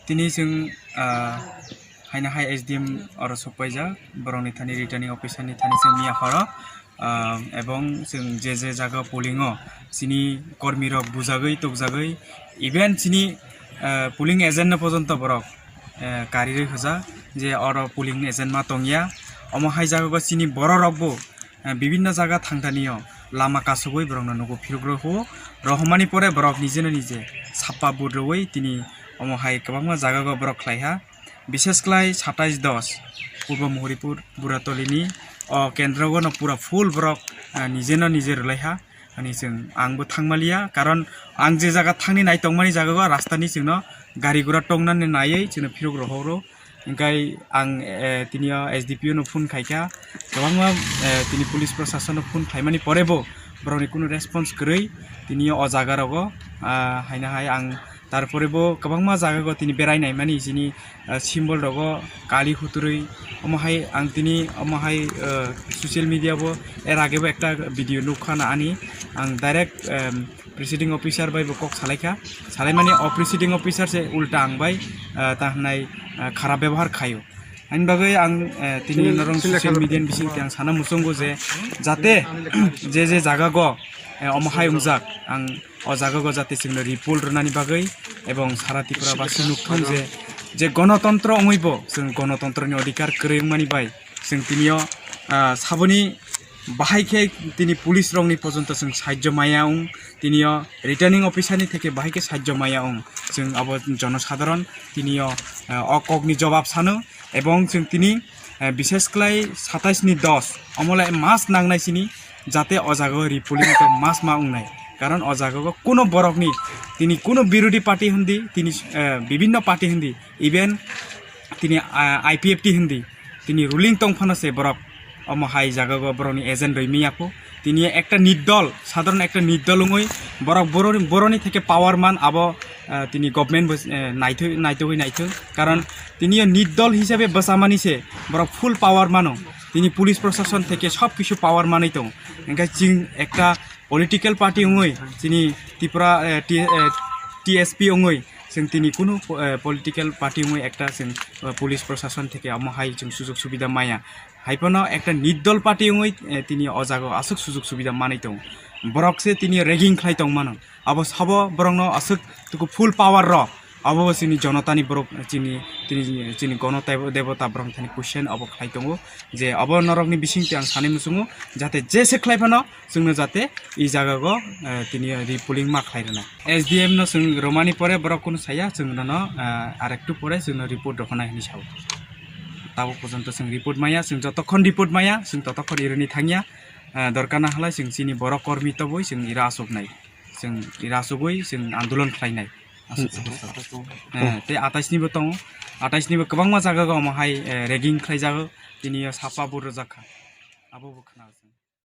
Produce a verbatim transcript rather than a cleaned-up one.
Tini chwng, ah, haino hai S D M oro sokpaijak, borokni thani returning officer ni thani chwng miya horo, ah, ebong chwng je je jaga polling o chini kormi rok bujagwi tokjagwi, even chini, ah, polling agent no pojonto borok, ah, karirwi hoja je oro polling agent ma tongya, omo hai jaga o chini borok rok bo, ah, bibinno jaga thangthani o lama kasugwi borok no nugo phirok rok o rohormani pore borok nije no nije sappa vote rwwi tini omo hai kwbangma jaga o borok khlai ha. Bishesh khlai satais dos Purbo Muhuripur Buratolini o kendro o no pura full borok, ah, nije no nije rwlai ha. Ani chwng, ang bo thangmaliya, karon ang je jaga thangni nai tongmani jaga o rasta ni chwngno gari gura tongnani naiwi chwngno phirok rohoro. Hingkai ang, eh, tini o S D P O no phone khaikha, kwbangma, eh, tini police proshashan no phone khaimani pore bo borokni kunu response kwrwi. Tini o jaga rogo, ah, haino hai ang Tarpore bo kwbangma jaga o tini berai naimani chini, ah, symbol rogo kali huturwi omo hai ang tini omo hai, ah, social media bo er age bo ekta video nukha na ani ang direct, em, presiding officer bai bo kok salaikha, salaimani o presiding officer se ulta ang bai, ah, ta hwnai, ah, kharap bebohar khaio. Ani bagwi ang, eh, tini norok social media ni bising twi ang sana muchungo je jate je je jaga go, eh, omo hai wngjak ang o jaga go jate chwngno report rwnani bagwi ebong sara Tripura basi nukthung je je gonotontro wngwi bo chwng gonotontro ni odhikar kwrwi wngmani bai chwng tini o, ah, saboni bahai khe tini police rok ni pojonto chwng sahajjo maya wng tini o returning officer ni theke bahai khe sahajjo maya wng chwng abo jonosadharon tini o, ah, o kok ni jobab sano. Ebong chwng tini, eh, bishesh khlai satais ni dos, omo lai mas nangnai sini, jate o jaga o repolling to mas ma wngnai. Karon o jaga o kuno borok ni, tini kuno birodhi party hindi, tini, eh, bibinno party hindi, even tini, ah, I P F T hindi, tini ruling tong phano se borok omo hai jaga o borok ni agent rwi miyakho. Tini ekta nirdol, sadharon ekta nirdol wngwi borok boroni, boroni theke power man abo, ah, tini government bo, eh, naithok, naithogwi naithok. Karon tini o nirdol hisabe bwchamani se borok full power mano. Tini police proshashan theke sob kisu power manwi tongo. Hingkhe chwng ekta political party wngwi chini Tripura, eh, T-, eh, T S P wngwi chwng tini kunu, eh, political party wngwi ekta chwng, eh, police proshashan theke omo hai chwng sujog subida maya. Hai phano ekta nirdol party wngwi, eh, tini o jaga o aswk sujog subida manwi tongo. Borok se tini ragging khlai tong mano. Abo sabo borokno aswk tuku full power rw. Abo bo chini jonotani borok, chini, chini, chini gono tebo-, debota borok thani question abo khlai tongo. Je abo norokni bising twi ang sanwi muchungo, jate jese khlai phano chwngno jate i jaga o, eh, tini repolling ma khlai rwna. S D M no chwng romani pore borok kunu saya, chwng nono, eh, arektu pore chwngno report rokna hinwi sao. Tabuk porjonto chwng report maya, chwng jotokhon report maya, chwng totokhon ironi thangya. Eh, dorkar na halai chwng chini borok kormi tobwi chwng ira asuknai. Chwng ira asugwi chwng andolon khlainai. Asuk, asuk, asuk. Eh, tei atais ni bo tongo. Atais ni bo kwbangma jaga o omo hai, eh, ragging khlaijago. Tini o sapa bo rwjak kha. Abo bo khna.